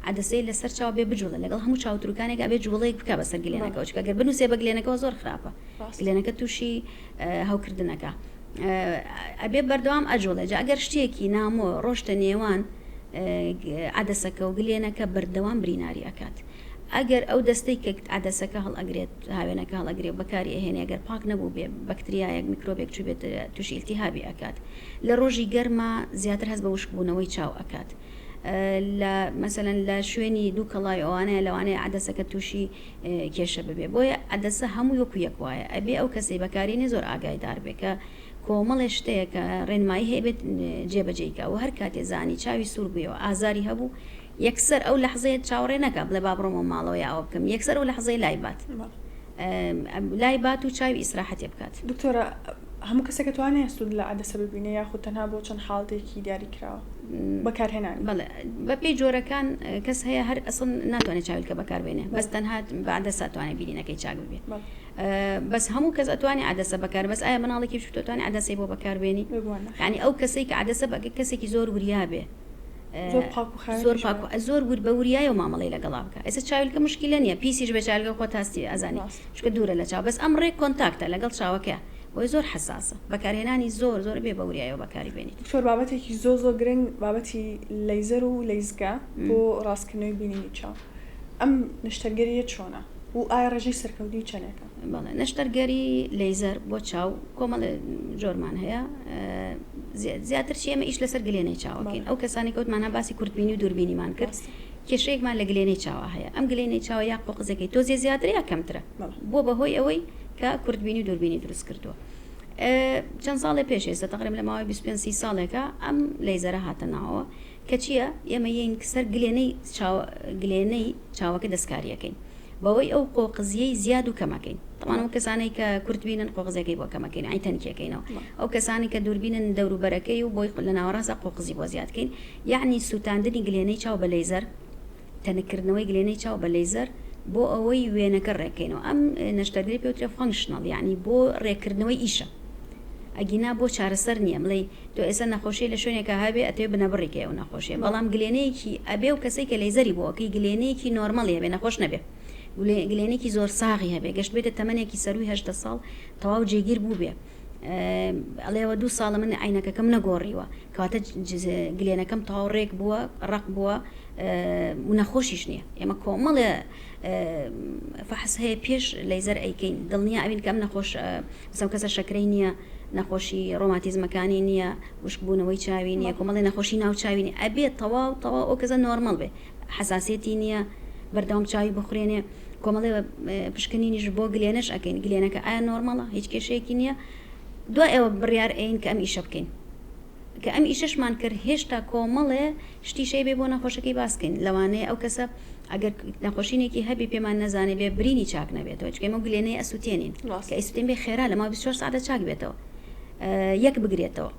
عەدەسەی لەسەر چاو بێ بجوڵێ لەگەڵ هەموو چاوتروکانێک ئەبێ جوڵەیەک بکا بەسەر گلێنەکەوە چونکە گەر بنووسێ بە گلێنەکەوە زۆر خراپە گلێنەکە تووشی هەوکردنەکە ئەبێ بەردەوام ئەجوڵێ جا ئەگەر شتێکی نامۆ ڕۆشتە نێوان عەدەسەکە و گلێنەکە بەردەوام بریناری ئەکات ئەگەر ئەو دەستەی کە عەدەسەکە هەڵئەگرێت هاوێنەکە هەڵئەگرێ و بەکاری ئەهێنێ گەر پاک نەبوو بێ بەکتریایەک میکرۆبێک چووبێت تووشی ئیلتیهابی ئەکات لە ڕۆژی گەرما زیاتر هەست بە وشکبوونەوەی چاو ئەکات لە مەسەلەن لە شوێنی دوو کەڵاوی ئەوانەیە لەوانەیە عەدەسەکە تووشی کێشە ببێ بۆیە عەدەسە هەمووی وەکو یەک وایە ئەبێ ئەو کەسەی بەکارینێ زۆر ئاگایدار بێ کە کۆمەڵێ شتەیە کە ڕێنمایی هەیە بێت جێبەجێی کا و هەر کاتێ زانی چاوی سوور بوویەوە ئازاری هەبوو یەکسەر ئەو لەحزەیە چاوەڕێ نەکا بڵێ با بڕۆمەوە ماڵەوە یا ئەوە بکەم یەکسەر ئەو لەحزەیە لای بات لای بات و چاوی ئیسراحەتێ بکات. دکتۆرە هەموو کەسێک ئەتوانێ سوود لە عەدەسە ببینێ یاخود تەنها بۆ چەند حاڵەتێکی دیاری کراوە بەکارهێنانی؟ بەڵێ بەپێی جۆرەکان کەس هەیە هەر ئەسڵ ناتوانێت چاویلکە بەکاربێنێ بەس تەنها بە عەدەسە ئەتوانێ بینینەکەی چاک ببێ بەس هەموو کەس ئەتوانێ عەدەسە بەکار بەس ئایا مناڵێکی بچوک ئەتوانێ عەدەسەی بۆ بەکاربێنی یعنی ئەو کەسەی کە عەدەسە بەکە کەسێکی زۆر وریا بێ زۆر پاک و خاوێن زۆر پاک و زۆر ور بە وریایەوە مامەڵەی لەگەڵا بکە ئێستا چاویلکە مشکلە نییە پیسیش بە چاویلکە خۆت هەستی ئەزانی چونکە دوورە لە چاو بەس ئەم ڕێک contact ە لەگەڵ چاوەکە بۆیە زۆر حەساسە بەکارهێنانی زۆر زۆر بێ بە وریایەوە بەکاری بێنیت. دکتۆر بابەتێکی زۆر زۆر گرنگ بابەتی لەیزەر و لەیزگە بۆ ڕاستکردنەوەی بینینی چاو ئەم نەشتەرگەرییە چۆنە و ئایا ڕێژەی سەرکەوتنی چەندێکە؟ بەڵێ نەشتەرگەری لەیزەر بۆ چاو کۆمەڵێ جۆرمان هەیە زیاتر چی ئێمە ئیش لەسەر گلێنەی چاوەکەین ئەو کەسانی کەوتمان ها باسی کورتبینی و دووربینیمان کرد کێشەیەکمان لە گلێنەی چاوە هەیە ئەم گلێنەی چاوە یا قۆقزەکەی تۆزێ زیاتر یا کەمترە بۆ بەهۆی ئەوەی کە کورتبینی و دووربینی دروست کردووە چەند ساڵێ پێش ئێستا تقریبا لە ماوەی 25 سی ساڵێکە ئەم لەیزەرە هاتە ناوەوە کە چییە ئێمە یین سەر گلێنەی چاوە گلێنەی چاوەکە دەستکاریەکەین بەوەی ئەو قۆقزیەی زیاد و کەمەکەین تەبعەن ئەو کەسانەی کە کورتبینن قۆقزیەکەی بۆ کەمەکەین ئەی تەنکیەکەینەوە ئەو کەسانی کە دووربینن دەوروبەرەکەی و بۆی لە ناوەڕاستدا قۆقزی بۆ زیاد کەین یەعنی سووتاندنی گلێنەی چاو بە لەیزەر تەنککردنەوەی گلێنەی چاو بە لەیزەر بۆ ئەوەی وێنەکە ڕێککەینەوە ئەم نەشتەرگەری پێوترێ functional یعنی بۆ ڕێککردنەوەی ئیشە ئەگینا بۆ چارەسەر نییە بڵێ تۆ ئێستا نەخۆشی لە شوێنێکا هەبێ ئەتەوێ بنەبڕی کەی ئەو نەخۆشیە بەڵام گلێنەیەکی ئەبێ و کەسەی کە لەیزەری بۆ ئەکەی گلێنەیەکی نۆرمەڵی هەبێ نەخۆش نەبێ گلێنێکی زۆر ساغی هەبێ گەشت بێتە تەمەنێکی سەروی 18 ساڵ تەواو جێگیر بوو بێ ئەڵێەوە دوو ساڵە من عینەکەکەم نەگۆڕیوە کەواتە گلێنەکەم تەواو ڕێک بووە ڕق بووە و نەخۆشیش نییە ئێمە کۆمەڵێ فەحس هەیە پێش لەیزەر ئەیکەین دڵنیا ئەوین کەم نەخۆش ئەو کەسە شەکرەی نییە، نەخۆشی ڕۆماتیزمەکانی نییە، وشکبوونەوەی چاوی نییە، کۆمەڵی نەخۆشی ناو چاوی نییە، ئەبێ تەواو تەواو ئەو کەسە نۆرمەڵ بێ، حەساسیەتی نییە، بەردەوام چاوی بخورێنێ، کۆمەڵێ پشکنینیش بۆ گلێنەش ئەکەین، گلێنەکە ئایا نۆرمەڵە، هیچ کێشەیەکی نییە، دوای ئەوە بڕیار ئەین کە ئەم ئیشە بکەین. کە ئەم ئیشەشمان کرد هێشتا کۆمەڵێ شتیش هەیە بێ بۆ نەخۆشەکەی باس کەین لەوانەیە ئەو کەسە ئەگەر نەخۆشینێکی هەبی پێمان نەزانێ بێ برینی چاک نەبێتەوە چونکە ئێمە گلێنەی ئەسووتێنین کە ئەیسووتێن بێ خێرا لە ماوەی 24 ساعتە چاک بێتەوە یەک بگرێتەوە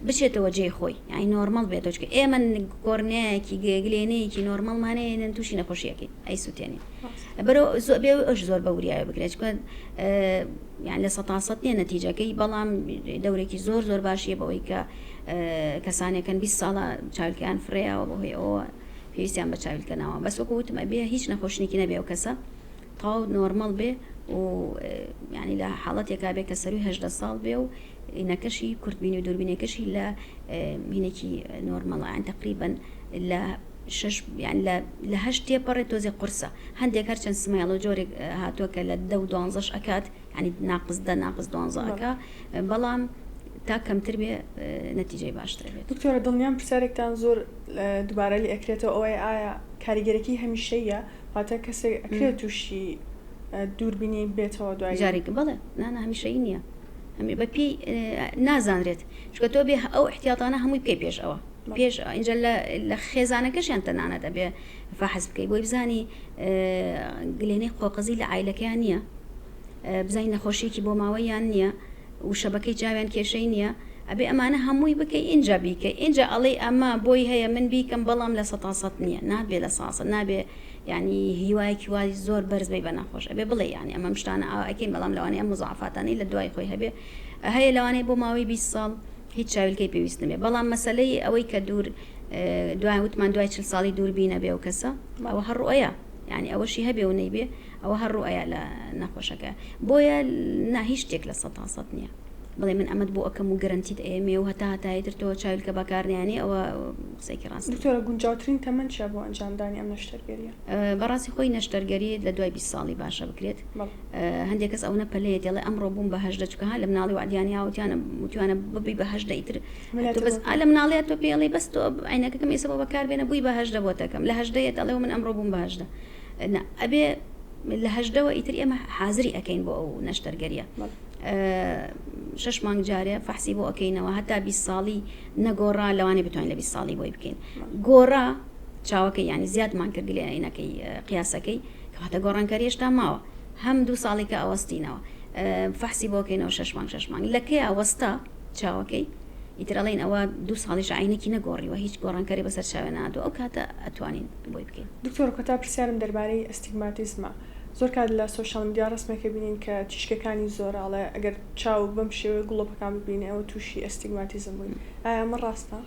بچێتەوە جێی خۆی یانی نۆرمەڵ بێتەوە چونکە ئێمە کۆرنیایەکی گلێنەیەکی نۆرمەڵمانەیە تووشی نەخۆشیەکەین ئەیسووتێنین بەرەو زۆر بێ ئەوش زۆر بە وریایە بکرێت چونکە یان لە سەتا سەت نیە نەتیجەکەی بەڵام دەورێکی زۆر زۆر باشیە بەوەی کە کەسانێکن 20 ساڵە چاویلکەیان فرەیەوە بەهۆی ئەوە پێویستیان بە چاویلکە ناوە بەس وەکو وتم ئەبێ هیچ نەخۆشینێکی نەبێ ئەو کەسە تەواو نۆرمەڵ بێ و یعنی لە حاڵەتێکا بێ کە سەروی هەژدە ساڵ بێ و نەکەشی کورتبینی و دووربینەکەشی لە هینێکی نۆرمەڵە یان تقریبا لە شەش یان لە لە هەشت تێپەڕێت تۆزێ قورسە هەندێک هەرچەند سمایڵە جۆرێک هاتووە کە لە دە و دوانزەش ئەکات یانی ناقس دە ناقس دوانزە ئەکا بەڵام تا کەمتر بێ نەتیجەی باشتر بێت. دکتۆرە دڵنیام پرسیارێکتان زۆر دوبارە لێ ئەکرێتەوە ئەوەیە ئایا کاریگەرەکەی هەمیشەییە واتە کەسێک ئەکرێت تووشی دووربینی بێتەوە دوای جارێک بەڵێ نانا هەمیشەیی نییە هەمی بە پێی نازانرێت چونکە تۆ بێ ئەو احتیاطانە هەمووی بکەی پێش ئەوە پێش ئینجا لە خێزانەکەشیان تەنانەت ئەبێ فەحس بکەی بۆی بزانی گلێنەی قۆقزی لە عایلەکەیان نییە بزانی نەخۆشیەکی بۆ ماوەیان نییە و شەبەکەی چاویان کێشەی نییە ئەبێ ئەمانە هەمووی بکەی ئینجا بیکەی ئینجا ئەڵێی ئەمە بۆی هەیە من بیکەم بەڵام لە سەتا سەد نییە نابێ لە ساسە نابێ یعنی هیوایەکی وای زۆر بەرز بی بە نەخۆش ئەبێ بڵێ یعنی ئەمە شتانە ئاوا ئەکەین بەڵام لەوانەیە ئەم مزاعفاتانەی لە دوای خۆی هەبێ هەیە لەوانەیە بۆ ماوەی 20 ساڵ هیچ چاویلکەی پێویست نەبێ بەڵام مەسەلەی ئەوەی کە دوور دوای وتمان دوای چل ساڵی دوور بینە بێ و کەسە ئەوە هەر ڕوئەیە یعنی ئەوەشی هەبێ و نەیبێ ئەوە هەر ڕوئەیە لە نەخۆشەکە بۆیە نا هیچ شتێک لە سەتا سەد نییە بڵێ من ئەمەت بۆ ئەکەم و گەرەنتیت ئەیەمێ و هەتا هەتایی تر تۆ چاویلکە بەکارنیانی ئەوە قسەیەکی ڕاست نییە. دکتۆرە گونجاوترین تەمەن چیە بۆ ئەنجامدانی ئەم نەشتەرگەریە؟ بەڕاستی خۆی نەشتەرگەری لە دوای 20 ساڵی باشە بکرێت هەندێک کەس ئەونە پەلەیەتی ئەڵێ ئەمڕۆ بووم بە هەژدە چونکە ها لە مناڵی وعدیان یا وتیانە وتوانە ببی بە هەژدە ئیتر تۆ بەس ئا لە مناڵیە تۆ پێی ئەڵێی بەس تۆ عینەکەکەم ئێستا بۆ بەکار بێنە بووی بە هەژدە بۆتەکەم لە هەژدەیەت ئەڵێ من ئەمڕۆ بووم بە هەژدە نا ئەبێ لە هەژدەوە ئیتر ئێمە حازری ئەکەین بۆ ئەو نەشتەرگەریە شەش مانگ جارێ فەحسی بۆ ئەکەینەوە هەتا 20 ساڵی نەگۆڕا لەوانەیە بتوانین لە 20 ساڵی بۆی بکەین گۆڕا. چاوەکەی یانی زیادمان کرد گلێنەکەی قیاسەکەی کەواتە گۆڕانکاری هێشتا ماوە هەم دوو ساڵێکە ئەوەستینەوە فەحسی بۆکەینەوە شەش مانگ شەش مانگ لەکەیا وەستا چاوەکەی ئیتر ئەڵێن ئەوە دوو ساڵیش عینێکی نەگۆڕیوە هیچ گۆڕانکاری بەسەر چاوێ نادوو ئەو کاتە ئەتوانین بۆی بکەین. دکتۆر کۆتا پرسیارم دەربارەی ئەستیگماتیزمە زۆر کات لە سۆشیال میدیا ڕەسمێکە بینین کە تیشکەکانی زۆرە ئەڵێ ئەگەر چاو بەم شێوەیە گڵۆپەکان ببینێ ئەوە تووشی ئەستیگماتیزم بووی ئایا ئەمە ڕاستە؟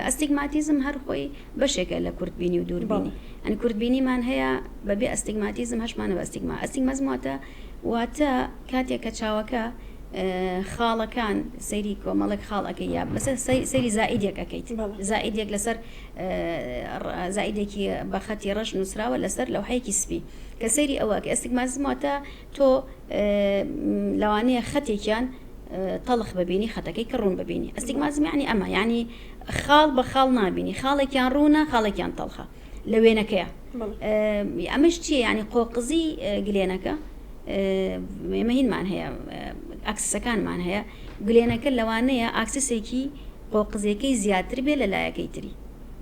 ئەستیگماتیزم هەر خۆی بەشێکە لە کورتبینی و دووربینی ئەنی کورتبینیمان هەیە بەبێ ئەستیگماتیزم هەشمانە بە ئەستیگما ئەستیگمازم واتە واتە کاتێک کە چاوەکە خاڵەکان سەیری کۆمەڵێک خاڵ ئەەکەی یا بەسەر سەیری زائیدێک ئەەکەیت زائیدێک لەسەر زائیدێکی بە خەتی ڕەش نووسراوە لەسەر لەوحەیەکی سپی کە سەیری ئەوە کە ئەستیگمازم واتە تۆ لەوانەیە خەتێکیان تەڵخ ببینی خەتەکەی کە ڕوون ببینی ئەستیگمازم یعنی ئەمە یعنی خاڵ بە خاڵ نابینی خاڵێکیان ڕوونە خاڵێکیان تەڵخە لە وێنەکەیە ئەمەش چییە ینی قۆقزی گلێنەکە ئێمە هینمان هەیە ئاکسسەکانمان هەیە گلێنەکە لەوانەیە ئاکسسێکی قۆقزیەکەی زیاتر بێ لە لایەکەی تری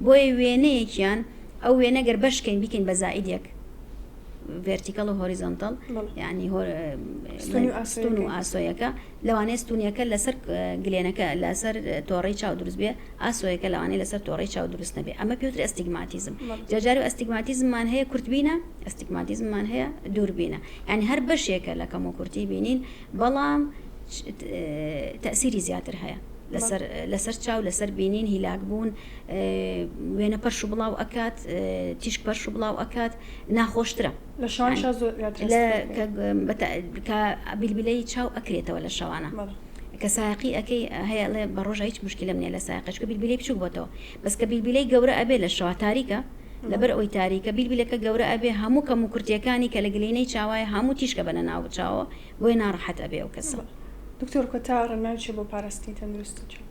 بۆیە وێنەیەکیان ئەو وێنە گەر بەشکەین بیکەین بە زائیدێک vertical و horizontal یعنی ستون و ئاسۆیەکە لەوانەیە ستونیەکە لەسەر گلێنەکە لەسەر تۆڕەی چاو دروست بێ ئاسۆیەکە لەوانەیە لەسەر تۆڕەی چاو دروست نەبێ ئەمە پێوترێ ئەستیگماتیزم جاجاری و ئەستیگماتیزممان هەیە کورتبینە ئەستیگماتیزممان هەیە دووربینە یعنی هەر بەشێکە لە کەم و کورتی بینین بەڵام تەسیری زیاتر هەیە لەسەر لەسەر چاو لەسەر بینین هیلاک بوون وێنە پەرش و بڵاو ئەکات تیشک پەرش و بڵاو ئەکات ناخۆشترە لە شەوانشا زۆر زیاتر هەست پێ دەکەی. کە بیلبیلەی چاو ئەکرێتەوە لە شەوانە کە سایەقی ئەکەی هەیە ئەڵێ بە ڕۆژە هیچ مشکلەم نییە لە سایەقی چونکە بیلبیلەی بچووک بۆتەوە بەس کە بیلبیلەی گەورە ئەبێ لە شەوا تاریکە لەبەر ئەوەی تاریکە بیلبیلەکە گەورە ئەبێ هەموو کەم و کورتیەکانی کە لە گلینەی چاوایە هەموو تیشکە بەنە ناو چاوە بۆیە ناڕەحەت ئەبێ ئەو کەسە. دکتۆر کۆتا ڕێنمایی چیە بۆ پاراستنی تەندروستی چاو؟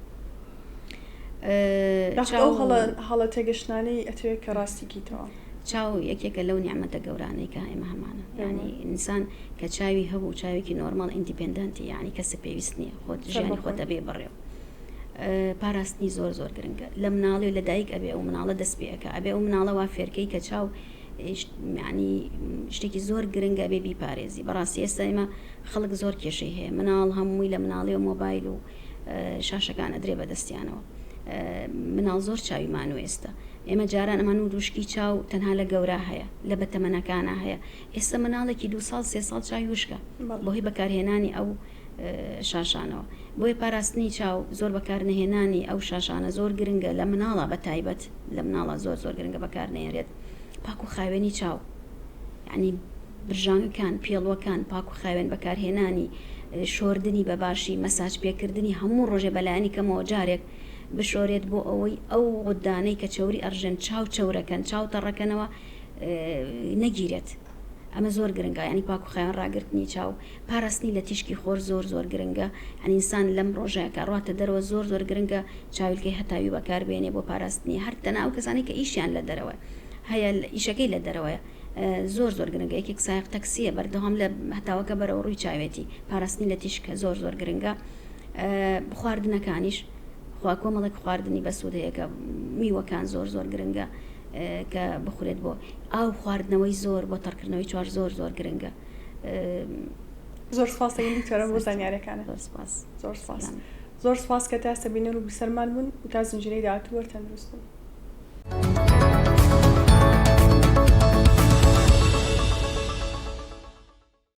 یاخود ئەو هەڵە هەڵە تێگەشتنانەی ئەتەوێت کە ڕاستی کەیتەوە؟ چاو یەکێکە لەو نیعمەتە گەورانەی کە ئێمە هەمانە یانی ئینسان کە چاوی هەبوو چاوێکی نۆرماڵ independent ی یانی کەسە پێویست نییە خۆت ژیانی خۆت ئەبێ بەڕێوە پاراستنی زۆر زۆر گرنگە لە مناڵی و لە دایک ئەبێ ئەو مناڵە دەست پێ ئەکا ئەبێ ئەو مناڵە وا فێرکەی کە چاو ینی شتێکی زۆر گرنگە ئەبێ بیپارێزی بەڕاستی ئێستا ئێمە خەڵک زۆر کێشەی هەیە مناڵ هەمووی لە مناڵی و مۆبایل و شاشەکان ئەدرێ بەدەستیانەوە مناڵ زۆر چاوی مانوو ئێستا ئێمە جاران ئەمان و وشکی چاو تەنها لە گەورا هەیە لە بەتەمەنەکانە هەیە ئێستا مناڵێکی دو ساڵ سێ ساڵ چاوی وشکە بەهۆی بەکارهێنانی ئەو شاشانەوە بۆیە پاراستنی چاو زۆر بەکارنەهێنانی ئەو شاشانە زۆر گرنگە لە مناڵە بە تایبەت لە مناڵە زۆر زۆر گرنگە بەکارنێنرێت پاک و خاوێنی چاو یعنی برژانگەکان پێڵوەکان پاک و خاوێن بەکارهێنانی شۆردنی بە باشی مەساج پێکردنی هەموو ڕۆژێ بەلایەنی کەمەوە جارێک بشۆرێت بۆ ئەوەی ئەو غودانەی کە چەوری ئەڕژێن چاو چەورەکەن چاو تەڕەکەنەوە نەگیرێت ئەمە زۆر گرنگە ینی پاک و خاوێن ڕاگرتنی چاو پاراستنی لە تیشکی خۆر زۆر زۆر گرنگە یعنی ئینسان لەم ڕۆژە کە ڕاتە دەرەوە زۆر زۆر گرنگە چاویلکەی هەتاوی بەکاربێنێ بۆ پاراستنی هەر تەنها ئەو کەسانەی کە ئیشیان لە دەرەوە هەیە ئیشەکەی لە دەرەوەیە زۆر زۆر گرنگە یەکێک سایق تەکسیە بەردەوام لە هەتاوەکە بەرەو ڕووی چاوێتی پاراستنی لە تیشکە زۆر زۆر گرنگە خواردنەکانیش خوا کۆمەڵێک خواردنی بەسوود هەیە کە میوەکان زۆر زۆر گرنگە کە بخورێت بۆ ئاو خواردنەوەی زۆر بۆ تەڕکردنەوەی چوار زۆر زۆر گرنگە زۆر سپاس دکتۆرە بۆ زانیارەکانە زۆر سپاس زۆر سپاس زۆر سپاس کە تا ئێستا بینەر و بیسەرمان بوون و تا زنجیرەی داهاتوو هەر تەندروست بن.